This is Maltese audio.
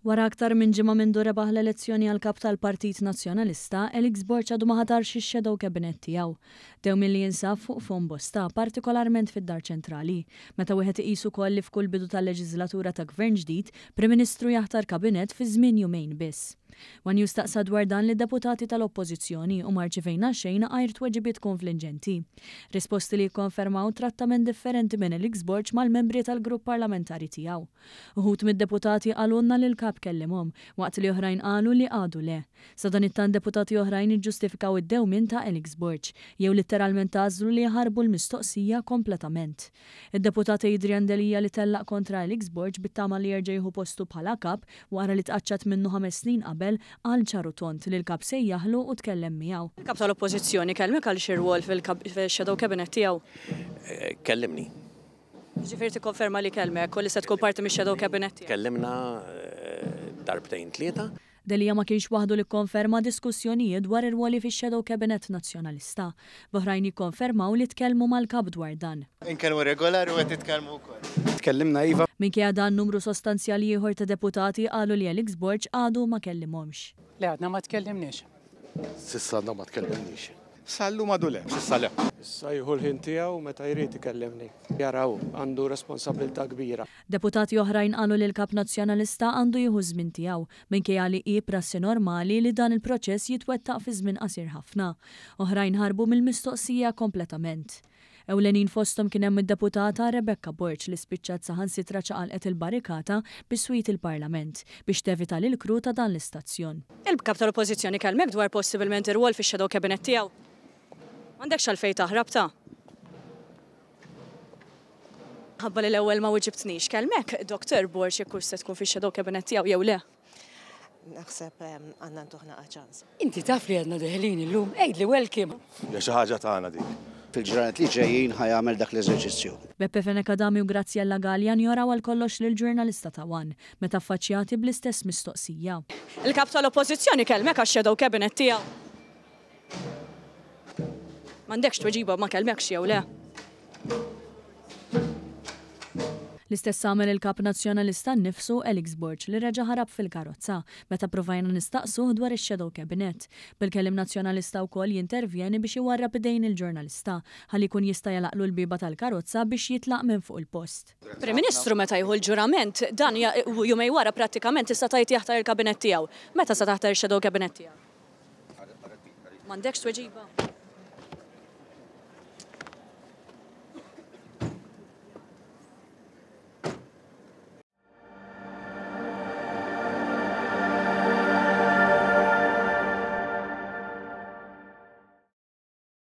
Wara aktar minn ġimgħa mindu rebaħ l-elezzjoni għal Kap tal-Partit Nazzjonalista, Alex Borg għadu ma ħatarx ix-shadow cabinet tiegħu. Dewmien li jinsab fuq fomm bosta, partikolarment fid-Dar Ċentrali. Meta wieħed iqis ukoll li f'kull bidu ta' leġiżlatura ta' Gvern ġdid, Prim Ministru jaħtar kabinett fi żmien jumejn biss. One News staqsa dwar dan lid-deputati tal-Oppożizzjoni u ma rċivejna xejn għajr tweġibiet konflinġenti. Risposti li jikkonfermaw trattament differenti minn Alex Borg mal-membri tal-grupp parlamentari tiegħu. Uħud mid-deputati qalulna li l-Kap kellimhom, waqt li oħrajn qalu li għadu le. Sadanittant deputati oħrajn iġġustifikaw id-dewmien ta' Alex Borg, jew litteralment għażlu li jaħarbu l-mistoqsija kompletament. Id-Deputat Adrian Delia li tellaq kontra Alex Borg bit-tama li jerġa' jieħu postu bħala Kap wara li tqaċċat minnu ħames snin qabel, qal ċar u tond li l-Kap sejjaħlu u tkellem miegħu. Il-Kap tal-Oppożizzjoni kellmek għal xi rwol fil-shadow cabinet tiegħu? Kellimni. Jiġifieri tikkonferma li kellmek u li se tkun parti mix-shadow cabinet tiegħu? Tkellimna darbtejn tlieta. Delia ma kienx waħdu li kkonferma diskussjonijiet dwar irwoli fix-shadow cabinet Nazzjonalista, b'oħrajn jikkonfermaw li tkellmu mal-Kap dwar dan. Inkellmu regolari u qed nitkellmu wkoll. Tkellimna iva. Minkejja dan, numru sostanzjali ieħor ta' deputati qalu li Alex Borg għadu ma kellimhomx. Le għadna ma tkellimniex. S'issa għadna ma tkellimniex. Sal-lum għadu le. S'issa le. Issa jieħu l-ħin tiegħu meta jrid ikellimni. Jara hu, għandu responsabbiltà kbira. Deputati oħrajn qalu li l-Kap Nazzjonalista għandu jieħu ż-żmien tiegħu, minkejja li hi prassi normali li dan il-proċess jitwettaq fi żmien qasir ħafna. Oħrajn ħarbu mill-mistoqsija kompletament. Ewlenin fosthom kien hemm id-Deputata Rebekka Borg li spiċċat saħansitra ċaqalqet il-barrikata biswit il-Parlament biex tevita lill-crew ta' dan l-istazzjon. Il-Kap tal-Oppożizzjoni kellmek dwar possibilment irwol fix-shadow cabinet tiegħu? M'għandekx għalfejn taħrab ta'. Minħabba li l-ewwel ma wiġibtnix, kellmek Doctor Borg jekk hux se tkun fix-shadow cabinet tiegħu jew le? Naħseb għandna ntuh naqa' ċans. Inti taf li għadna deħlin illum, għidli welcome. Hija xi ħaġa tagħna dik. Fil-ġranet li ġejjin ħa jagħmel dak l-eżerċizzju. Beppe Fenech Adami u Graziella Galea njoraw għal kollox lill-ġurnalista ta' one, meta affaċċjati bl-istess mistoqsija. Il-Kap tal-Oppożizzjoni kellmek għax-shadow cabinet tiegħu? M'għandekx tweġiba ma kellmekx jew le? L-istess għamel il-Kap Nazzjonalista nnifsu Alex Borg li reġa' ħarab fil-karozza meta ppruvajna nistaqsuh dwar ix-shadow cabinet. Bil-kelliem Nazzjonalista wkoll jintervjeni biex iwarrab idejn il-ġurnalista ħalli jkun jista' jagħlaqlu l-bieba tal-karozza biex jitlaq minn fuq il-post. Prim Ministru meta jieħu l-ġurament, dan jumejn wara prattikament tista' tgħid jaħtar il-kabinett tiegħu. Meta se taħtar ix-shadow cabinet tiegħek? M'għandekx tweġiba?